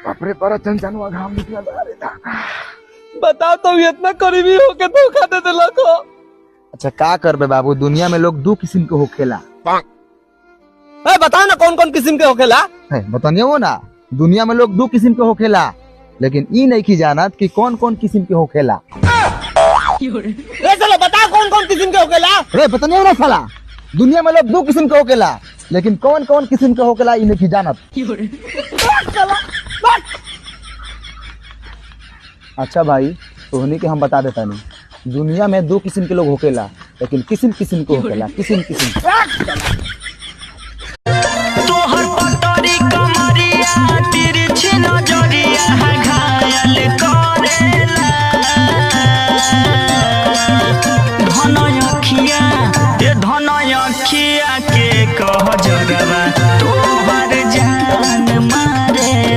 बाप रे, बड़ा चंचनवा घाम निकलल बा रे दा। बताओ तो इतना करीबी होके धोखा दे देलक हो। अच्छा का करबे बाबू, दुनिया में लोग दू किस्म के होखेला। ए बताओ ना कौन कौन किस्म के होखेला? है बतानियो ना, दुनिया में लोग दू किस्म के होखेला, लेकिन ई नहीं की जानत कि कौन कौन किस्म के होखेला। ए चलो बताओ कौन कौन किस्म के होखेला? अरे बतानियो ना साला, दुनिया में लोग दू किस्म के होखेला, लेकिन कौन कौन किस्म के होखेला ई नहीं की जानत। अच्छा भाई, तोहनी के हम बता देता नहीं, दुनिया में दो किस्म के लोग होखेला, लेकिन किस्म किस्म के होखेला, किस्म किस्म।